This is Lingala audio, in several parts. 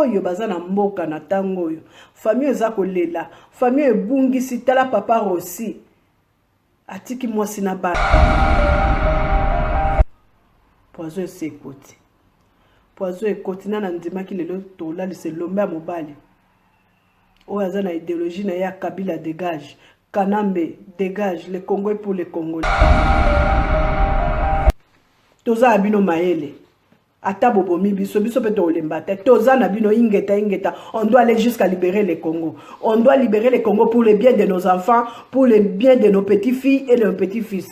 oyo baza na mboka na ntango oyo, famille oyo eza kolela, famille oyo ebungisi. Tala papa Rossi atiki mwasi na bana. Poison esi ekoti, poison ekoti. Na nandimaki lelo tolalisa elombe ya mobali oyo aza na idéologie na ye ya Kabila dégage, Kanambe dégage, le Congo est pour les Congolais. Toza ya bino mayele, ata bobomi biso, biso mpe tokolemba te. Toza na bino. Ingeta, ingeta. On doit aller jusqu'à libérer le Congo. On doit libérer le Congo pour le bien de nos enfants, pour le bien de nos petits filles et de nos petits fils.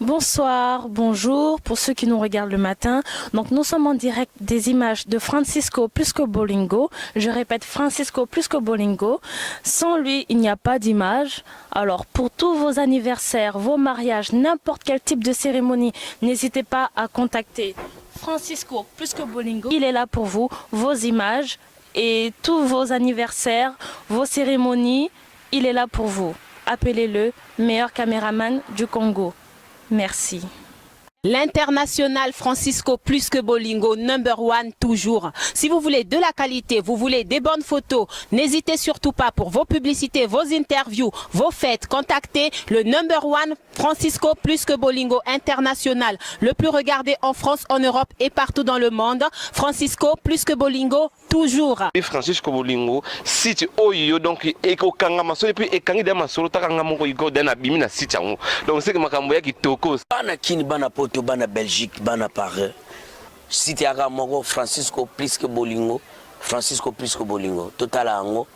Bonsoir, bonjour pour ceux qui nous regardent le matin. Donc nous sommes en direct des images de Francisco Plusco Bolingo. Je répète, Francisco Plusco Bolingo. Sans lui, il n'y a pas d'image. Alors pour tous vos anniversaires, vos mariages, n'importe quel type de cérémonie, n'hésitez pas à contacter Francisco Plusco Bolingo. Il est là pour vous, vos images et tous vos anniversaires, vos cérémonies, il est là pour vous. Appelez-le, meilleur caméraman du Congo. Merci. L'international Francisco Plus que Bolingo, number one toujours. Si vous voulez de la qualité, vous voulez des bonnes photos, n'hésitez surtout pas pour vos publicités, vos interviews, vos fêtes. Contactez le number one Francisco Plus que Bolingo international, le plus regardé en France, en Europe et partout dans le monde. Francisco Plus que Bolingo, toujours. Francisco Bolingo, site oyo donc ekokanga masolo et puis ekangi da masolo takanga moko iko da na bimi na site yango, donc c'est que makambo ya kitoko. Bana Kini, bana Poto, bana Belgique, bana Paris, site yaka moko, Francisco Plus que Bolingo. Francisco Plus que Bolingo, totala yango.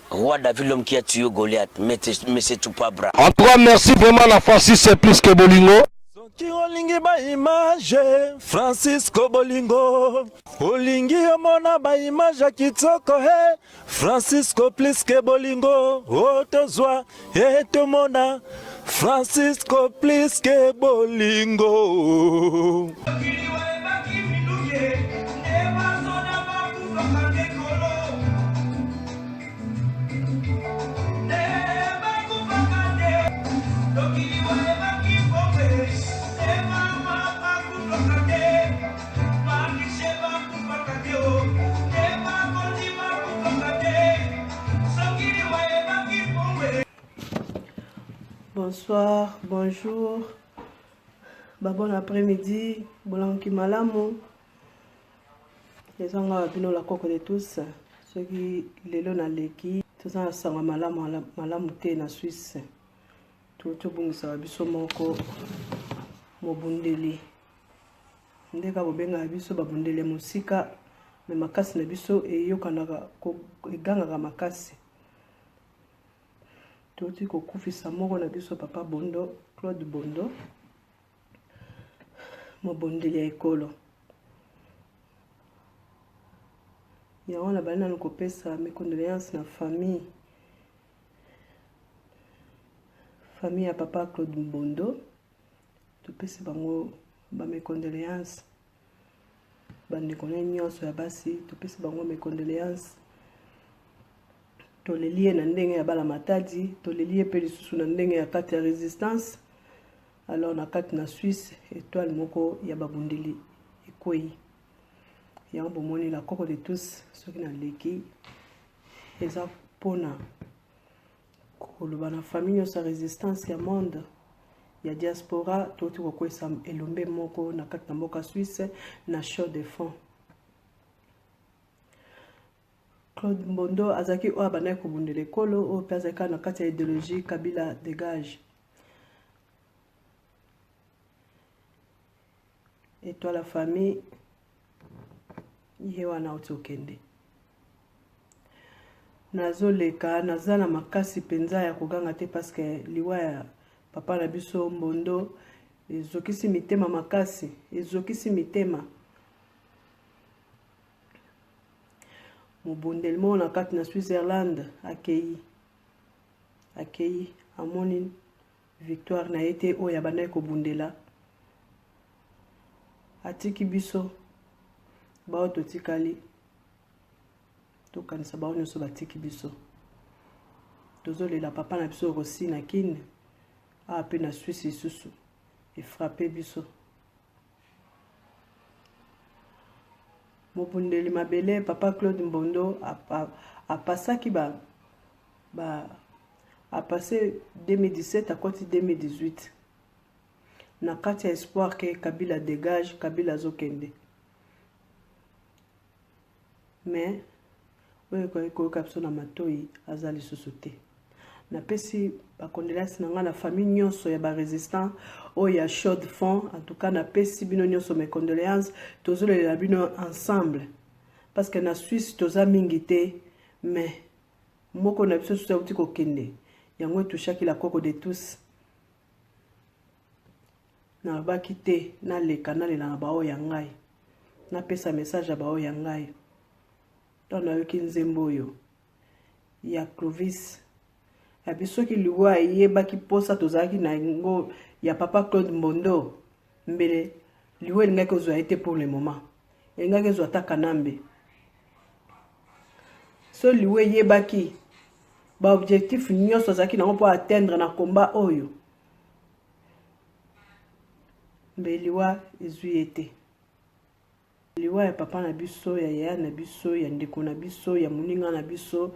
Roi David, l'homme qui a tué Goliath, mais c'est tout pas bras. En tout cas, merci vraiment la Francis Plus que Bolingo. Soki olingi baimage, Francisco Bolingo. Olingi omona baimage ya kitoko, he Francisco Plus que Bolingo. O tozwa e tomona Francisco Plus que Bolingo. Bonsoir, bonjour, ba bon après-midi, bolangi malamu. Ezanga bino la coque de tous. Soki lelo naleki, toza na sango malamu malamu te na Suisse. Tobungisaka biso moko mobundeli, nde kaka bobengaka biso babundeli ya mosika, me makasi na biso eyokanaka, egangaka makasi. Toti kokufisa moko na biso, papa Bondo, Claude Bondo, mobondeli ya ekolo. Yango na bali nanu kopesa mes condoléances na famille ya papa Claude Mbondo. Topesi bango ba mes condoléances, bandeko na nyonso ya basi, topesi bango mes condoléances. Toleli ye na ndenge ya bala Matadi, toleli ye mpe lisusu na ndenge ya kati ya résistance. Alors na kati na Suisse, étoile moko ya babundeli ekwei. Yango bomoni la koko de tous. Soki naleki, eza mpona koloba na famille nyonso ya résistance ya monde ya diaspora, toti kokwesa elombe moko na kati na mboka Suisse, na Chaux de Fonds. Claude Mbondo azalaki oyo abandaki kobundela ekolo, oyo mpe azalaki kaka na kati ya idéologie Kabila dégage. Étoile ya famille ye wana auti okende. Nazoleka, naza na makasi mpenza ya koganga te, parce que liwa ya papa na biso Mbondo ezokisi mitema makasi, ezokisi mitema. Mobundeli moko na kati na Switzerland akei, akei, amoni victoire na ye te oyo abandaki kobundela. Atiki biso bao totikali tokanisa bao nyonso batiki biso. Tozolela papa na biso Rosi na Kine, awa mpe na Swisse lisusu efrappe biso. Mobundeli mabele papa Claude Mbondo apasaki ba ba apase 2017 akoti 2018 na kati ya espoir ke Kabila dégage, Kabila azokende. Mais oyo ekoki koyoka biso na matoi aza lisusu te. Napesi bacondoléance na ngai na famille nyonso ya barésistant oyo ya chaude fond. En tout cas napesi bino nyonso mes condoléances, tozolelela bino ensemble parce que na Suisse toza mingi te, mais moko na biso susu auti kokende, yango etushaki la koko de tous. Nalobaki te naleka nalela na baoyo ya ngai, napesa message ya baoyo ya ngai. Ntango nayoki nzembo oyo ya Clovis abi soki liwa eyebaki mposa tozalaki na yango ya papa Claude Mbondo, mbele liwa elingaki kozwa ye te pour le moment, elingaki ezwa ata Kanambe. So liwa eyebaki baobjectif nyonso azalaki nango mpo atteindre na combat oyo, mbe liwa ezwi ye te. Liwa ya papa na biso, ya yaya na biso, ya ndeko na biso, ya moninga na biso,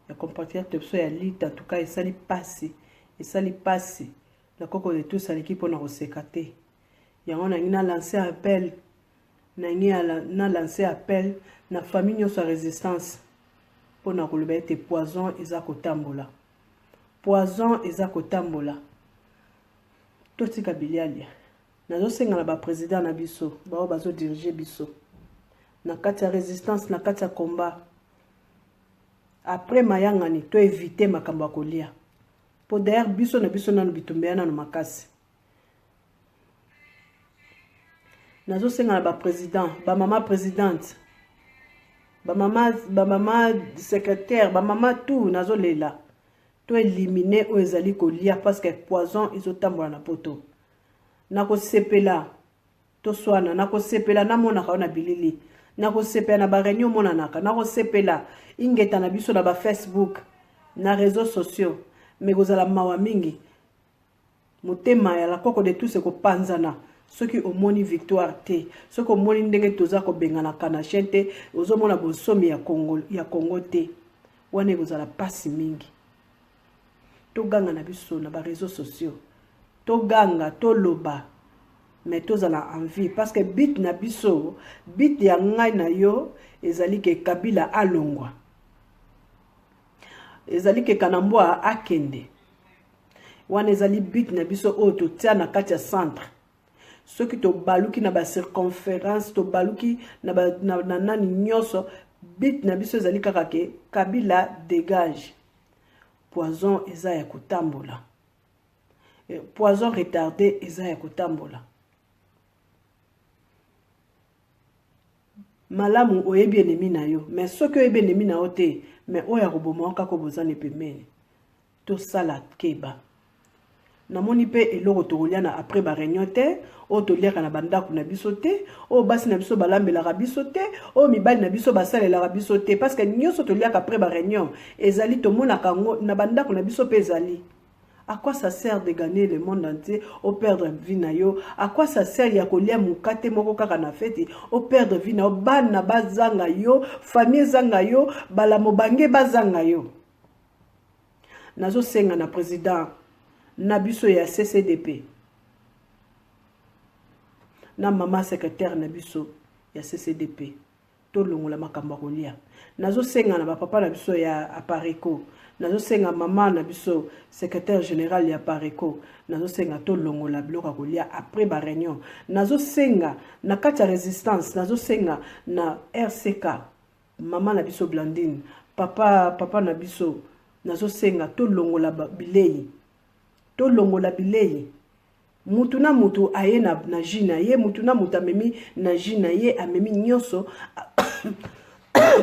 ya compatriote na biso ya lita, en tout cas esali pasi, esali pasi. La koko de tous aleki mpona koseka te. Yango nangi na lancer appel, nangi na lancer appel na famille nyonso ya résistance mpona koloba ete poison eza kotambola, poison eza kotambola. Totika bilialia. Nazosenga na ba président na biso bao bazo diriger biso na kati ya résistance, na kati ya combat, après mayangani to éviter makambo ya kolia, po d'ailleurs biso na biso nanu bitumba ya nanu makasi. Nazosenga na ba président, ba mama présidente, ba mama, ba mama secrétaire, ba mama tout, nazolela to éliminer oyo ezali kolia parce que poison ezotambola na poto. Nakosepela toswana, nakosepela namonaka yo na bilili, nakosepela na ba réunion omonanaka, nakosepela ingeta na biso na ba Facebook, na réseaux sociaux, mais kozala mawa mingi, motema ya la koko de tous ekopanzana soki omoni victoire te, soki omoni ndenge toza kobengana kanachien te, ozomona bonsomi ya Congo, ya Congo te, wana ekozala pasi mingi. Toganga na biso na ba réseaux sociaux, toganga, toloba, mais tozala envie parce que but na biso, but ya ngai na yo ezali ke Kabila alongwa, ezali ke Kanambwa akende. Wana ezali but na biso oyo totia na kati ya centre. Soki tobaluki na ba circonférence, tobaluki na, ba, na, na nani nyonso, but na biso ezali kaka ke Kabila dégage. Poison eza ya kotambola, poison retardé eza ya kotambola. Malamu oyebi ennemi na yo, mais soki oyebi ennemi na yo te, mais oyo akoboma yo kaka bozani pembeni. Tosala keba. Namoni mpe eloko tokolia na après ba réunion te, oyo toliaka na bandako na biso te, oyo basi na biso balambelaka biso te, oyo mibali na biso basalelaka biso te, parce que nyonso toliaka après ba réunion ezali tomonaka yango na bandako na biso mpe ezali. À quoi ça sert de gagner le monde entier ou perdre vie na yo? À quoi ça sert ya kolia mukate moko kaka na feti ou perdre vie na yo? Bana bazanga yo, famille ezanga yo, balamo bange bazanga yo. Nazosenga na président na biso ya CCDP, na mama secrétaire na biso ya CCDP, tolongola makambo ya kolia. Nazosenga na bapapa na biso ya Apareco, nazosenga mama na biso secrétaire général ya Apareco, nazosenga tolongola biloko ya kolia après ba réunion. Nazosenga na kati ya résistance, nazosenga na RCK, mama na biso Blandine, papa, papa na biso, nazosenga tolongola bilei, tolongola bilei. Mutu na mutu aye na, na jus na ye, mutu na mutu amemi na jus na ye, amemi nyonso.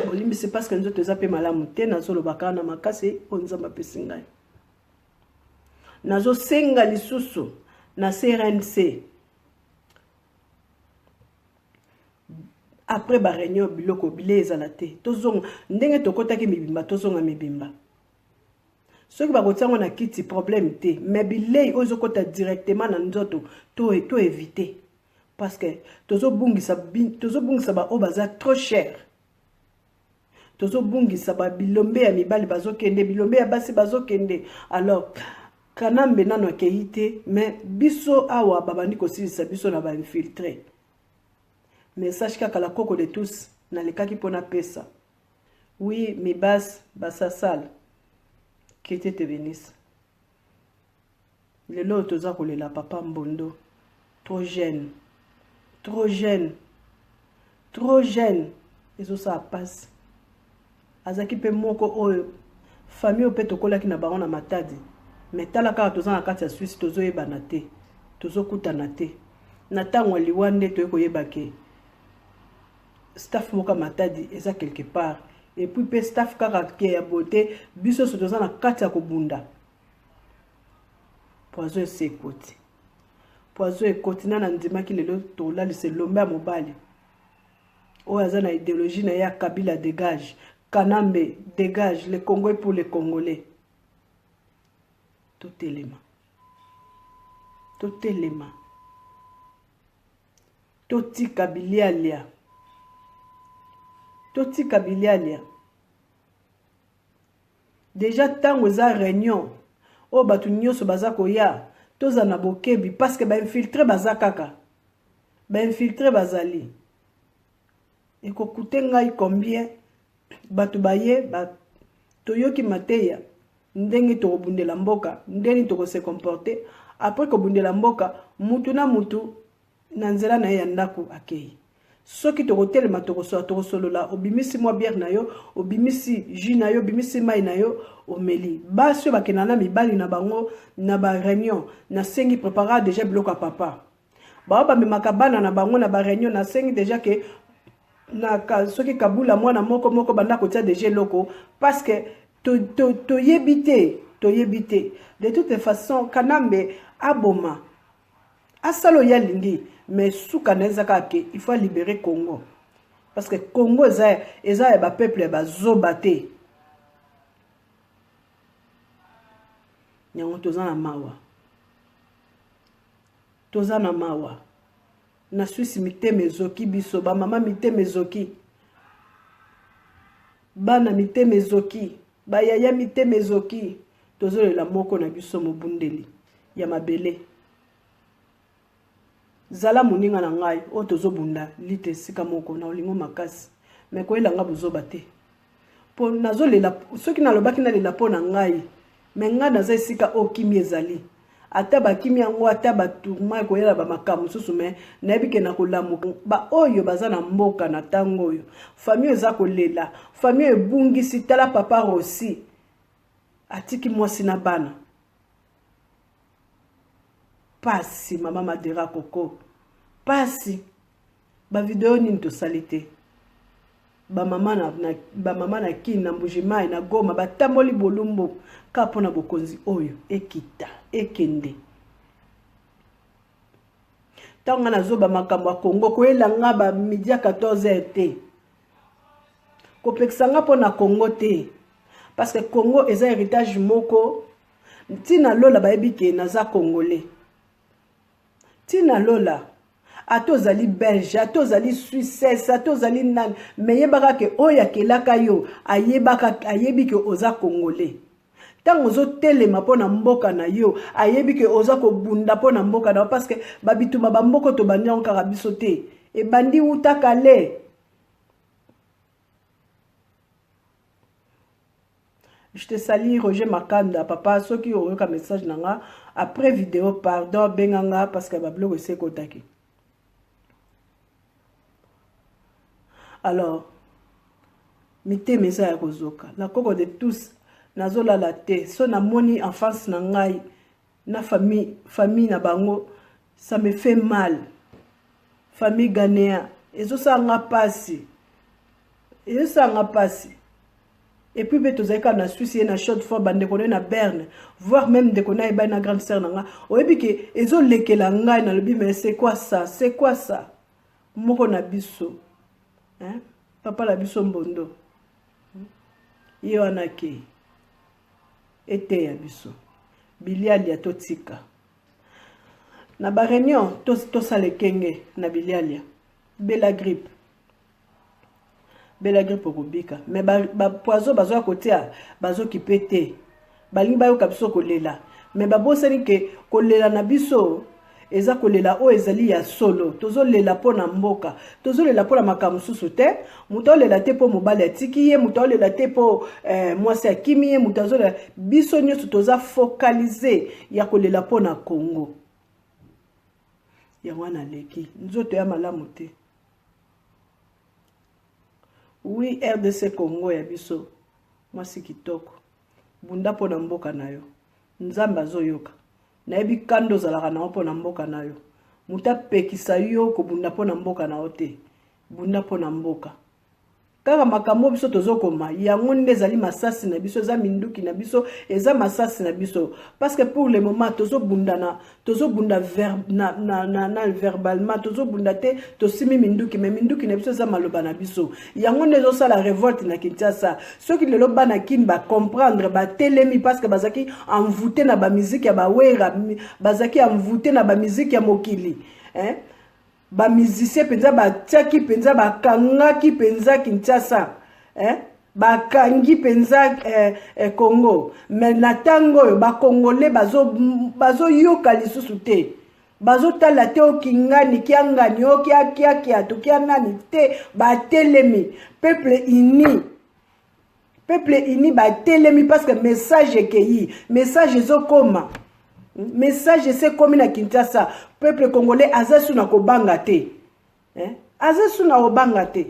Bolimbisi parce que nzoto eza pe malamu te, nazoloba kaka na makasi oyo Nzambe apesi ngai. Nazosenga lisusu na CRNC après ba réunion biloko bilei ezala te, tozonga ndenge tokotaki mibimba, tozonga mibimba. Soki bakotia yango na kiti problème te, mais bilei oyo ezokota directement na nzoto to éviter. Parce que tozobungisa tozobungisa ba oyo baza trop cher. Tozobungisa ba bilombe ya mibali bazokende, bilombe ya basi bazokende. Alors Kanambe nano akei te, mais biso awa babandi kosilisa biso na ba infiltré. Message kaka la koko de tous nalekaki mpo napesa. Oui, mibas basasal. Que Dieu te bénisse. Lelo oyo toza kolela papa Mbondo. Trop jeune. Trop jeune. Trop jeune. Ezosala pasi. Azalaki mpe moko oyo famille oyo mpe tokolaki na bango na Matadi. Mais tala kaka toza na kati ya Suisse, tozoyebana te. Tozokutana te. Na ntango ya liwa nde toye koyeba ke staff moko ya Matadi eza quelque part. Et puis mpe staff kaka ke ya beauté, biso nyonso toza na kati ya kobunda. Poison esi ekoti. Poison ekoti na nandimaki lelo tolalisa elombe ya mobali. Oyo aza na idéologie na ye ya Kabila dégage, Kanambe dégage, le Congo est pour les Congolais. Totelema. Totelema. Totika bilialia. Totika bilialia. Deja ntango eza réunion oyo bato nyonso baza koya, toza na bokebi parce que ba infiltré baza kaka. Ba infiltré bazali. Ekokute ngai combien bato baye ba toyoki mateya ndenge tokobundela mboka, ndenge tokose comporter après kobundela mboka, mutu na mutu na nzela na ye ya ndako akei. Soki tokotelema tokosola, tokosolola, obimisi mwa bière na yo, obimisi jus na yo, obimisi mai na yo, omeli. Basi oyo bakenda na mibali na bango na ba réunion, nasengi prépara déjà biloko ya papa. Bao bamemaka bana na bango na ba réunion, nasengi déjà ke na ka, soki kabula mwana moko moko banda kotia déjà eloko parce que toyebi te, toyebi te. De toute façon Kanambe aboma asala oyo alingi, mais suka na eza kaka ke il faut libérer Congo parce que Congo eza eza ya ba peuple ya bazoba te. Yango toza na mawa, toza na mawa na Suisse. Mitema ezoki biso, ba mama mitema ezoki, bana mitema ezoki, bayaya mitema ezoki. Tozolela moko na biso mobundeli ya mabele. Zala moninga na ngai oyo tozobunda lite esika moko na olingo makasi, me koyela nga bozoba te. Po nazolela, soki nalobaki nalela mpo na ngai, me ngai naza esika oyo kimia ezali. Ata bakimi yango, ata batourment ekoyela ba makambo mosusu, me nayebi ke na kolamuka. Ba oyo baza na mboka na ntango oyo, famille eza kolela, famille ebungisi. Tala papa Rossi atiki mwasi na bana. Pasi mama Madera Koko, pasi. Ba video nini tosali te? Ba mama na, na, ba mama na Kin, na Mbujimayi, na Goma, batamboli bolumbu kaka mpona bokonzi oyo ekita ekende. Ntango nga nazoba makambo ya Congo, koyela nga ba midi ya 14 heures te, kopekisa nga mpona Congo te, parce que Congo eza héritage moko ntina lola bayebi ke naza congolais. Ntina lola, ata ozali belge, ata ozali suissesse, ata ozali nani, me yebaka ke oyo akelaka yo ayebaka, ayebi ke oza congolais. Ntango ozotelema mpo na mboka na yo, ayebi ke oza kobunda mpo na mboka na yo, parce que babituma ba mboka tobandi yango kaka biso te, ebandi wuta kale. Je te salue Roger Makanda, papa, soki oyoka message na nga après vidéo, pardon, benga nga parce que ba biloko ese ekotaki. Alors, mitema eza ya kozoka. La koko de tous, nazolala te. So namoni enfance na ngai na famille, famille na bango, ça me fait mal. Famille ghanéen, ezosala nga pasi. Ezosala nga pasi. Et puis pe tozali kaka na Suisse, ye na Chaux-de-Fonds, bandeko na ye na Berne, voire même ndeko na ye bai na grande sœur na nga. Oyebi ke ezolekela ngai, nalobi mais c'est quoi ça? C'est quoi ça? Moko na biso, hein? Papa na biso Mbondo. Ye wana ke eteya biso. Bilialia totika. Na ba réunion tosala ekenge na bilialia. Bela grippe. Bela grippe okobika. Mais ba, ba poison bazoya kotia bazokipe te. Balingi bayoka biso kolela. Mais babosani ke kolela na biso eza kolela oyo ezali ya solo. Tozolela mpo na mboka, tozolela mpo na makambo mosusu te. Moto aolela te mpo mobali atiki ye, moto aolela te mpo eh, mwasi akimi ye, moto azolela. Biso nyonso toza focalise ya kolela mpo na Congo. Yango wana aleki nzoto ya malamu te. Oui, RDC Congo ya biso, mwasi kitoko, bunda mpo na mboka na yo. Nzambe azoyoka. Nayebi kanda ozalaka na yo mpo na mboka na yo. Moto apekisa yo kobunda mpo na mboka na yo te. Bunda mpo na mboka. Kaka makambo biso tozokoma yango nde ezali masasi na biso, eza minduki na biso, eza masasi na biso. Parce que pour le moment tozobundana, tozobunda ver, na, na, na, na verbalement, tozobunda te, tosimi minduki, mais minduki na biso eza maloba na biso. Yango nde ezosala revolte na Kinshasa. Soki lelo bana Kin ba comprendre, batelemi parce que bazalaki envoûté na ba musique ya ba Wera, bazalaki envoûté na ba musique ya mokili. Hein? Ba musiciens penza batiaki penza bakangaki penza Kinshasa. Hein? Bakangi penza eh, eh, Congo. Mais na tango oyo ba Congolais bazo bazoyoka lisusu te. Bazotala te okingani kiangani okiakiakia tokia nani te, batelemi. Peuple uni, peuple uni batelemi parce que message ekei, message ezokoma, message esekomi na Kinshasa. Peuple congolais aza su na kobanga te, eh? Aza su na kobanga te.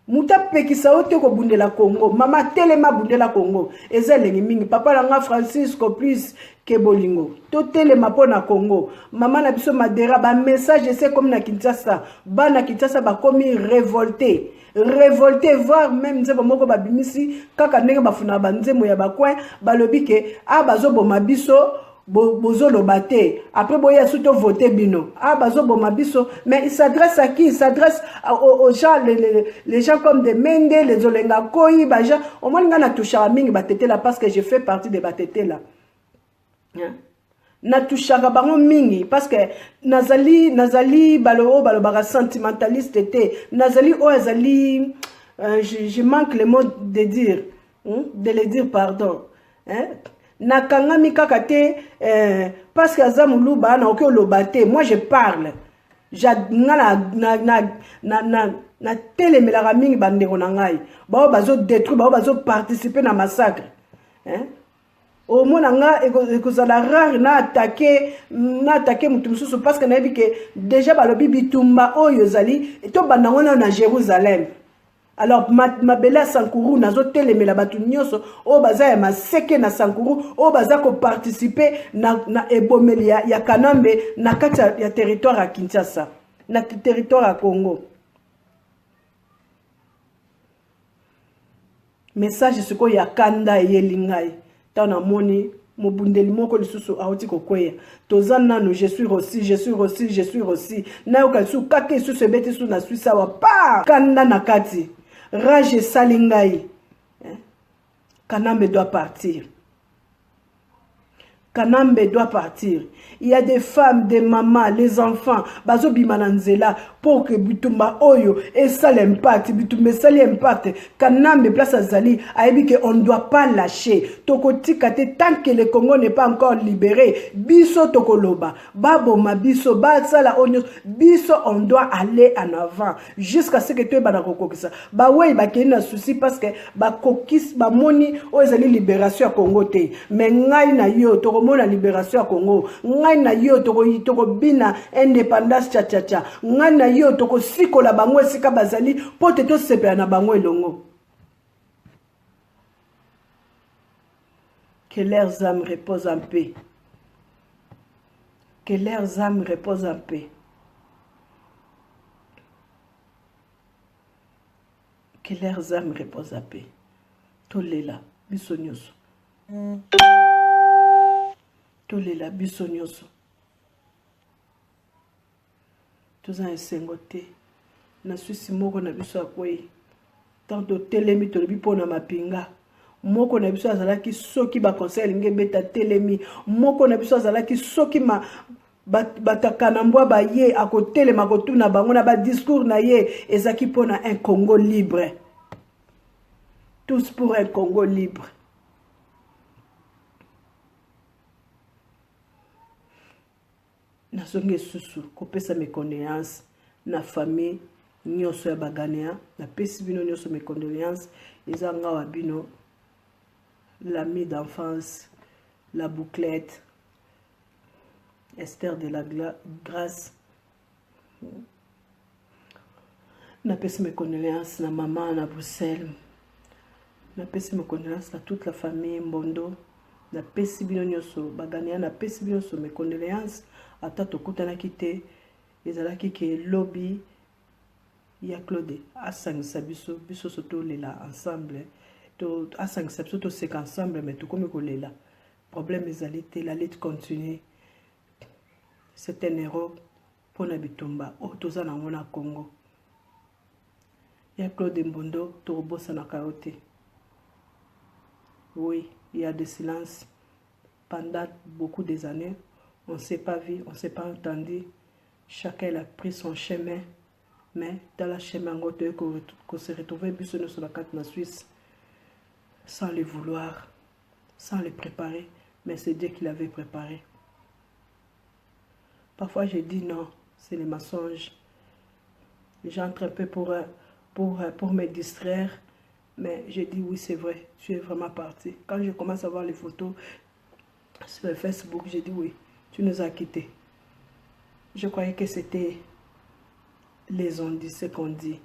Moto apekisa yo te kobundela Congo. Mama telema bundela Congo. Eza elengi mingi. Papa na nga Francisco plus ke bolingo. Totelema mpo na Congo. Mama na biso Madera ba message ese komi na Kinshasa. Bana Kinshasa bakomi révolté. Révolté voire même nzembo moko babimisi kaka ndenge bafunaka ba nzembo ya ba coin balobi ke a bazoboma biso bozoloba te après boya su to voter bino ah bazoboma biso. Mais il s'adresse à qui? Il s'adresse aux, aux gens, les, les, les gens comme des Mende, les Olenga Koyi, ba gens omoni nga na touchaka mingi batetela parce que je fais partie des batetela, hein? Na touchaka bango mingi parce que nazali, nazali balo oyo balobaka sentimentaliste te, nazali oyo azali je, je manque le mot de dire, hein? De le dire pardon, hein? Nakangami kaka te parce que aza moluba na oki oloba te. Moi je parle. Ja, nga na, na, na, na, na, na telemelaka mingi bandeko na ngai bao bazo détruire, bao bazo participer na massacre, hein? Omona nga ekozala rare na attaquer, na attaquer mutu mosusu parce que nayebi ke déjà balobi bitumba oyo ezali tobanda ngo na Jérusalem. Alors mabele ya Sankuru nazotelemela bato nyonso oyo baza ya maseke na Sankuru oyo baza koparticiper na, na ebomeli ya, ya Kanambe na kati ya, ya territoire ya Kinshasa, na territoire ya Congo. Message sikoyo ya kanda eyeli ngai ntango namoni mobundeli moko lisusu auti kokweya. Toza nanu, je suis Rossi, je suis Rossi, je suis Rossi. Nayoka lisusu kaka lisusu ebeti lisusu na Suisse awa pa kanda na kati, rage esali ngai. Kanambe doit partir. Kanambe doit partir. Il y a des femmes, des mamans, les enfants, bazo bima na nzela pour que bitumba oyo esala impact, bitumba esali impact. Kanambe place azali, ayebi que on ne doit pas lâcher. Tokotika te tant que le Congo n'est pas encore libéré. Biso tokoloba, baboma biso, basala oyo, biso on doit aller en avant jusqu'à ce que toyebana kokokisa. Ba wei bakei na souci parce que bakokisi bamoni oyo ezali libération ya Congo te. Mais ngai na yo tokomona libération ya Congo. Ngai na yo tokobina indépendance cha cha cha. Ngai na yo tokosikola bango esika bazali po te tosepela na bango elongo. Que leurs âmes reposent en paix. Que leurs âmes reposent en paix. Que leurs âmes reposent en paix. Tolela biso nyonso. Tolela biso nyonso. Toza esengo te. Na Suisse moko na biso akwei. Tant totelemi tolobi mpona mapinga. Moko na biso azalaki soki ba conseil elingi ebeta telemi. Moko na biso azalaki soki ma. Bato ya Kanambwa baye, akotelema kotuna bango na badiscours na ye ezalaki mpo na un Congo libre. Tous pour un Congo libre. Nazongi lisusu kopesa mes condoléances na famille nyonso ya baghanéen. Napesi bino nyonso mes condoléances. Eza nga wa bino, l'ami d'enfance, la bouclette, Esther de la Grâce. Napesi mes condoléances na mama na Bruxelles. Napesi mes condoléances na toute la famille Mbondo. Napesi bino nyonso baghanéen, napesi bino nyonso mes condoléances. Ata tokutanaki te, ezalaki ke lobi ya Claude asangisa biso, biso so tolela ensemble, to asangisa biso toseka ensemble, mais tokomi kolela. Problème ezali te, la lutte continue. C'est un héros mpona bitumba oyo toza nango na Congo. Ya Claude Mbondo, tokobosanaka yo te. Oui, il y a des silences pendant beaucoup des années. On ne s'est pas vu, on ne s'est pas entendu. Chacun il a pris son chemin. Mais dans la chemin, on se retrouver biso nyonso na kati na Suisse sans le vouloir, sans le préparer, mais c'est Dieu qui l'avait préparé. Parfois, je dis non, c'est les mensonges. J'entre un peu pour me distraire, mais je dis oui, c'est vrai, tu es vraiment parti. Quand je commence à voir les photos sur Facebook, je dis oui, tu nous as quittés. Je croyais que c'était les on-dit, ce qu'on dit,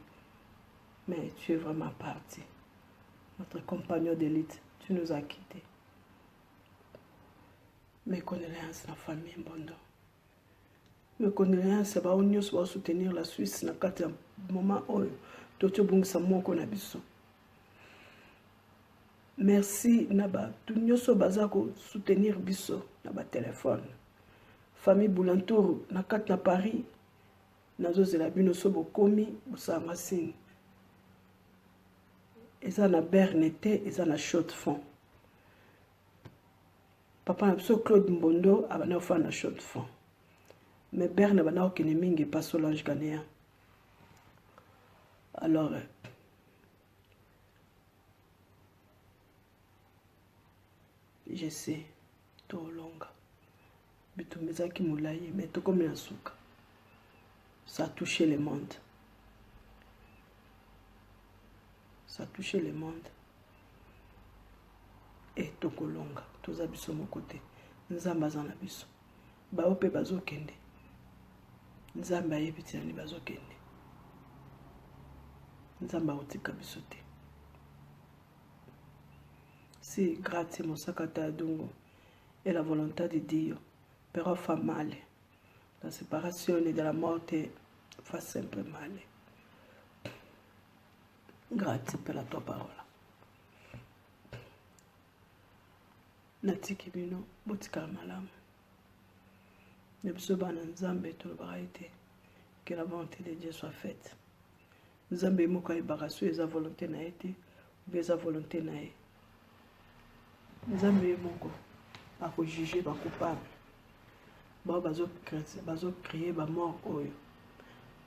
mais tu es vraiment parti. Notre compagnon d'élite, tu nous as quittés. Mes condoléances à la famille Mbondo. Mes condoléances à bao nyonso bao soutenir la Suisse na kati ya moment oyo toti obungisa moko na biso. Merci na bato nyonso baza ko soutenir biso na ba téléphone. Famille Boulantour na kati na Paris, nazozela bino so bokomi bosala signe. Eza na Berne te, eza na Chaux-de-Fonds. Papa na biso Claude Mbondo abanda kofanda na Chaux-de-Fonds. Mais Berne abanda kokende mingi epa Solange Ghanéen. Alors, je sais, tolonga. Bitumba ezalaki molai, mais tokomi na suka. Ça a touché le monde. Ça a touché le monde. Et tokolonga, toza biso moko te. Nzambe aza na biso. Bao pe bazokende. Nzambe ayebi tina nini bazokende. Nzambe akotika biso te. Si, grazie mosakata ya dungo. È la volontà di Dio, però fa male. La separazione dalla morte fa sempre male. Grazie per la tua parola. Natiki bino, botikala malamu. Na biso bana Nzambe tolobaka ete que la volonté de Dieu soit faite. Nzambe moko ayebaka soki eza volonté na ye te, ou bien eza volonté na ye. Nzambe ye moko akojuge ba coupable. Bao bazo créer ba mort oyo.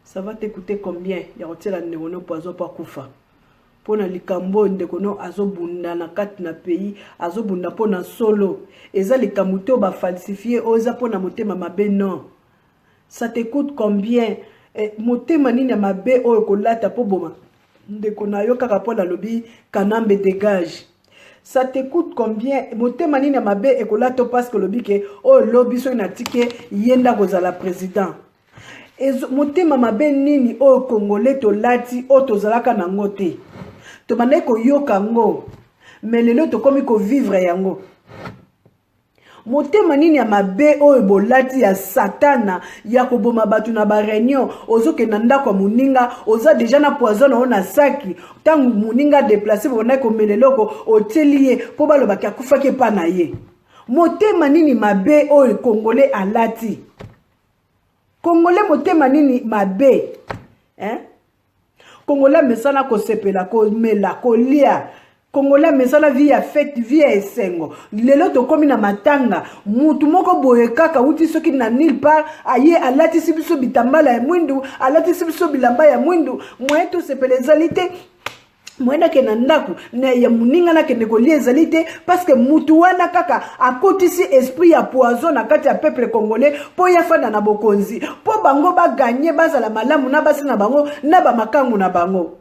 Ça va te coûter combien ya kotiela ndeko no poison po akufa? Mpo na likambo oyo ndeko no azobunda na kati na pays, azobunda mpo na solo. Eza likambo te oyo ba falsifier, oyo eza mpo na motema mabe, non. Ça te coûte combien? Motema nini ya mabe oyo kolata mpo boma ndeko na yo kaka mpo nalobi Kanambe dégage. Ça te coûte combien? Motema nini ya mabe ekolata parce que olobi ke oyo lobi soki natike ye nda kozala président. Ezo, motema mabe nini oyo Congolais tolati oyo tozalaka nango te? Tobandaki koyoka ngo, mais lelo tokomi kovivre yango. Motema nini ya mabe oyo bolati ya satana ya koboma bato na ba réunion? Ozokende na ndako ya moninga, oza deja na poison na yo na saki. Ntango moninga déplacé, bobandaki komela eloko, otieli ye mpo balobaki akufaki epa na ye. Motema nini mabe oyo Congolais alati? Congolais motema nini mabe? Hein? Congolais amesana kosepela, komela, kolia. Congolais amesana vie ya fete, vie ya esengo. Lelo tokomi na matanga, mutu moko boye kaka wuti soki na nulle part aye alatisi biso bitambala ya mwindu, alatisi biso bilamba ya mwindu, moyen tosepela ezali te. Moyen nakende na ndako na ya moninga nakende kolia ezali te, parce que mutu wana kaka akotisi esprit ya poison na kati ya peuple congolais mpo ye afanda na bokonzi, mpo bango baganye bazala malamu na basi na bango na bamakangu na bango.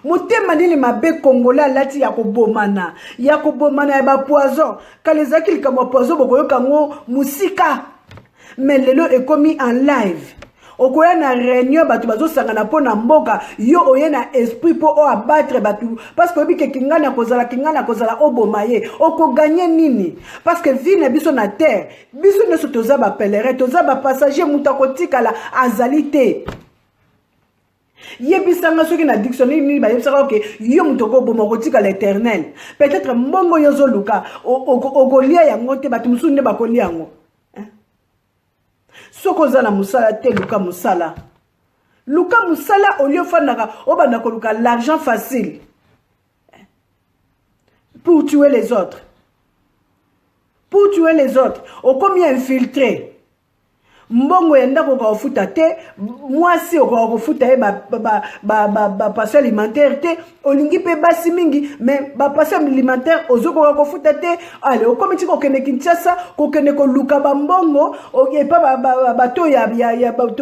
Motema nini mabe congolais alati ya kobomana, ya kobomana ya ba poison. Kala ezalaki likambo ya poison, bokoyoka yango mosika, mais lelo ekomi en live. Okoya na réunion, bato bazosangana mpo na mboka, yo oye na esprit mpo o abattre bato, parce que oyebi ke kingani akozala, kingani akozala, oboma ye, okoganye nini? Parce que vie na biso na terre, biso nyonso toza ba pèlerin, toza ba passager, moto akotikala azali te. Yebisanga soki na dictionnaire nini bayebisaka oke yo moto okoboma okotikala éternel. Peut-être mbongo yo ozoluka okolia yango te, bato mosusu nde bakolia yango. Soki oza na mosala te, luka mosala, luka mosala olie ofandaka obanda koluka l'argent facile pour tuer les autres, pour tuer les autres. Okomi infiltré, mbongo ya ndako okoka kofuta te, mwasi okoka kofuta ye bapension alimentaire te, olingi mpe basi mingi mais bapension alimentaire ozokoka kofuta te. Ale okomi ti kokende Kinshasa, kokende koluka bambongo epa bato ya,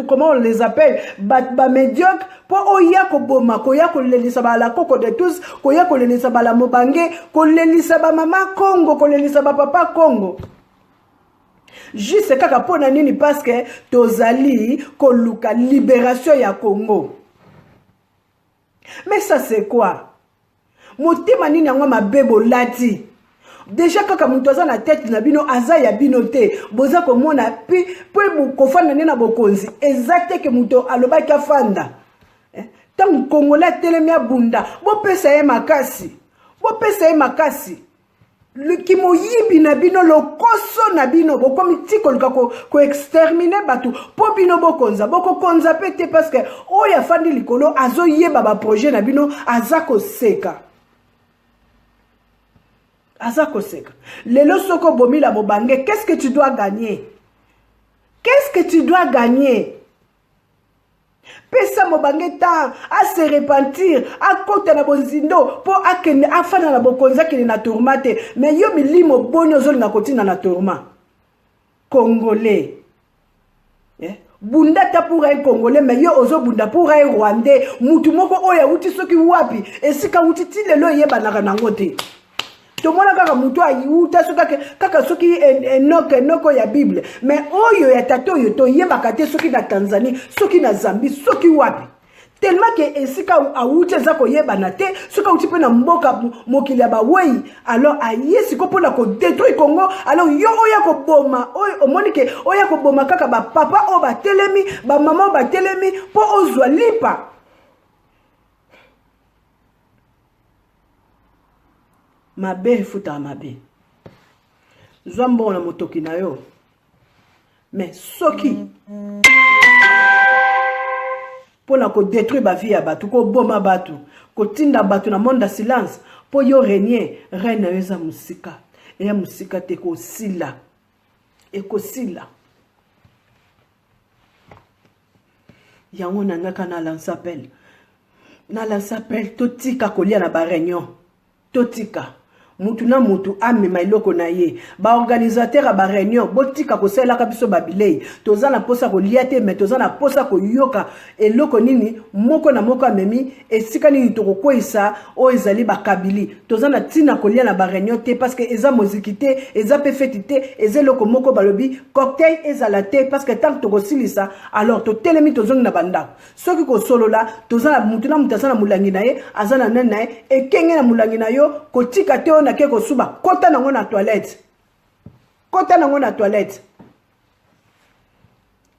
comment on les appelle, bamédiocre, mpo oya koboma, koya kolelisa balakoko de tous, koya kolelisa bala mobange, kolelisa bamama Congo, kolelisa bapapa Congo, juste kaka mpo na nini? Parce que tozali koluka libération ya Congo. Mais ça, c'est quoi? Motema nini yango mabe bolati? Déjà kaka moto aza na tete na bino aza ya bino te. Boza komona pi mpo kofanda nde na bokonzi eza te ke moto alobaki afanda. Ntango Congolais atelemi abunda, bopesa ye makasi, bopesa ye makasi. Kimoyibi na bino, lokoso na bino, bokomi ti koluka koexterminer bato mpo bino bokonza. Bokokonza mpe te, parce que oyo afandi likolo azoyeba baprojet na bino, aza koseka, aza koseka. Lelo soki obomila mobange, qu'est-ce que tu dois gagner? Qu'est-ce que tu dois gagner? Pesa mobange temps ase repentir, akota na bozindo mpo akende afanda na bokonzi, akende na tourment te. Mais yo milimo boni ozolinga kotinda na tourment congolais, eh? Bunda ta pour un Congolais, mais yo ozobunda pour un Rwandais, mutu moko oyo awuti soki wapi, esika awuti ti lelo eyebanaka nango te. Tomona kaka motu ayiwuta soki kaka soki Enok, Enoko ya Bible, mais oyo ya tata oyo toyebaka te, soki na Tanzanie, soki na Zambie, soki wapi, tellement ke esika awuti eza koyebana te. Soki awuti mpe na mboka mokili ya bawei, alors aye siko mpona kodétruire Congo. Alors yo oya koboma oyo, omoni ke oya koboma kaka bapapa oyo batelemi, bamama oyo batelemi mpo ozwa lipa. Mabe efutaka mabe. Zwa mbongo na motoki na yo, mais soki mpona kodétruire bavie ya bato, koboma bato, kotinda bato na monde ya silence mpo yo régner, règne na yo eza mosika, eya mosika te, kosila ekosila. Yango nangaka na lance appel, na lance appel: totika kolia na baréunion, totika mutu na mutu amema eloko na ye. Baorganisateur ya baréunion, botika kosalelaka biso babilei. Toza na mposa kolia te, mais toza na mposa koyoka eloko nini moko na moko amemi, esika nini tokokweyisa oyo ezali bakabili. Toza na ntina kolia na baréunion te, parce que eza moziki te, eza mpe feti te, eza eloko moko balobi cocktail ezala te, parce que ntango tokosilisa, alors totelemi, tozongi na bandako. Soki kosolola, toza na mutu na mutu aza na molangi na ye, aza na nani na ye, ekenge na molangi na yo. Kotika te oyo nake kosuba, kota nango na toilette, kota nango na toilette.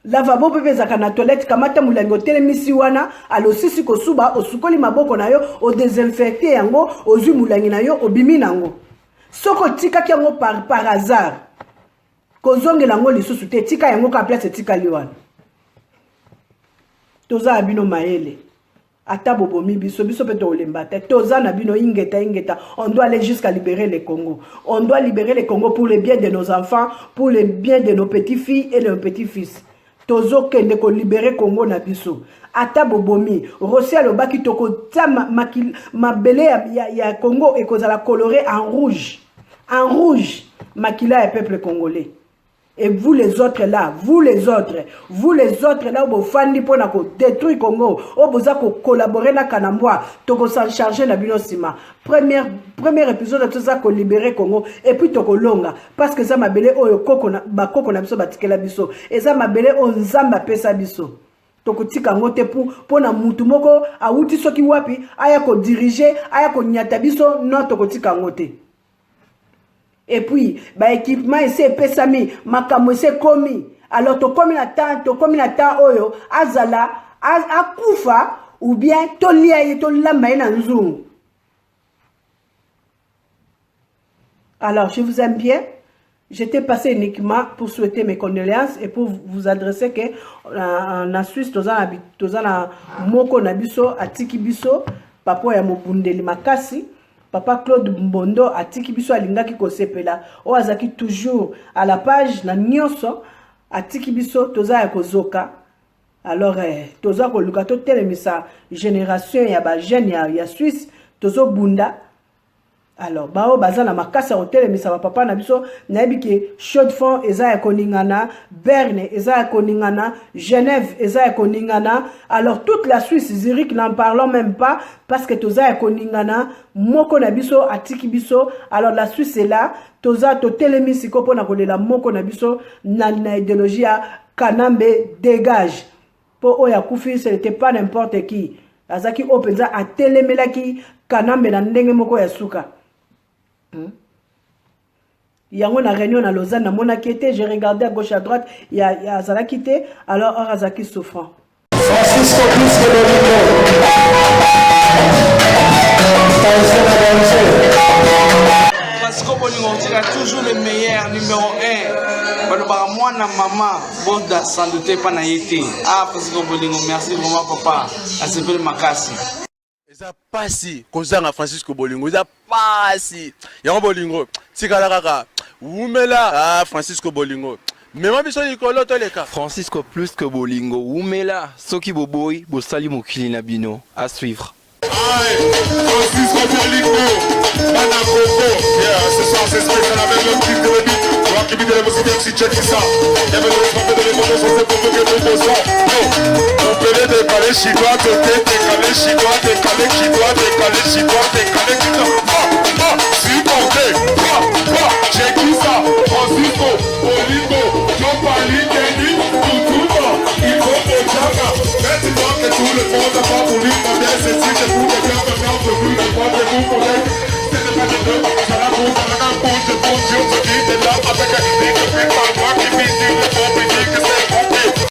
Lavabo mpe ezalaka na toilette. Kamata molangi, otelemisi wana, alosisi kosuba, osukoli maboko na yo, odésinfecter yango, ozwi molangi na yo, obimi nango. Soki otikaki yango par hasard, kozongela yango lisusu te, tika yango kaka place etikali wana. Toza ya bino mayele. Ata bobomi biso, biso pe tokolemba te. Toza na bino ingeta ingeta. On doit aller jusqu'à libérer le Congo. On doit libérer le Congo pour le bien de nos enfants, pour le bien de nos petites-filles et de nos petits-fils. Tozokende ko libérer Congo na biso. Ata bobomi, Rossy alobaki tokotia mabele ya Congo ekozala coloré en rouge. En rouge, makila ya peuple congolais. Et vous les autres là, vous les autres, vous les autres là, bofandi pona ko détruire Congo, o boza ko collaborer na Kanambwa, toko s'en charger na bino sima. Premier épisode toza ko libérer Congo et puis toko longa parce que ça mabele oyo koko na ba koko na biso batikela biso. Eza mabele oyo Nzambe apesa biso. Tokotika yango te pona mutu moko awuti soki wapi aya ko diriger, aya ko nyata biso, non tokotika yango te. Et puis, ba équipement ese epesami, makambo ese ekomi. Alors tokomi na temps, tokomi na temps oyo azala akufa ou bien tolia ye tolamba ye na nzungu. Alors, je vous aime bien. J'étais passé uniquement pour souhaiter mes condoléances et pour vous adresser que na Suisse, toza na moko na biso, atiki biso, papa ya mobundeli makasi, papa Claude Mbondo atiki biso alingaki kosepela, oyo azalaki toujours à la page na nyonso, atiki biso toza ya kozoka. Alors toza koluka totelemisa génération ya ba jeune ya Suisse, tozobunda. Alors bao baza na makasi ya kotelemisa ba papa na biso, nayebi ke Chaux-de-Fonds eza ya koningana, Berne eza ya koningana, Genève eza ya koningana. Alors toute la Suisse, Zurich n'en parlons même pas parce que toza ya koningana, moko na biso atiki biso. Alors la Suisse est là, toza totelemi siko mpona kolela moko na biso na idéologie ya Kanambe dégage. Po oyo akufi, ce n'était pas n'importe qui. Azaki oyo mpenza atelemelaki Kanambe na ndenge moko ya suka. Yango na réunion na Lausanne namonaki ete, j'ai regardé à gauche à droite, ya azalaki te, alors or azalaki souffrant. Francisco Plus Bolingo. Danger na danger. Francisco Bolingo, on dira toujours le meilleur, numéro 1. Balobaka mwana mama, boda sans douter pas na ye te. Ah, Francisco Bolingo, merci vraiment papa. Asepeli makasi. Eza pasi kozanga Francisco Bolingo, eza pasi. Yango Bolingo, tikala kaka wumela. Ah, Francisco Bolingo, mema biso likolo toleka. Francisco Plus que Bolingo, wumela. Soki boboyi, bosali mokili na bino. À suivre. Aïe, Francisco Bolingo, Bana Congo. Yeah, ce soir c'est spécial avec le petit de beat. Toi qui de la musique, MC, check ça. Il y avait le respect de l'émotion, c'est pour que nous bossons. On peut les décaler, chinois, décaler, chinois, décaler, chinois, décaler, chinois, décaler, chinois. Ah, ah, supporter, ah, ah, check ça. Francisco Bolingo.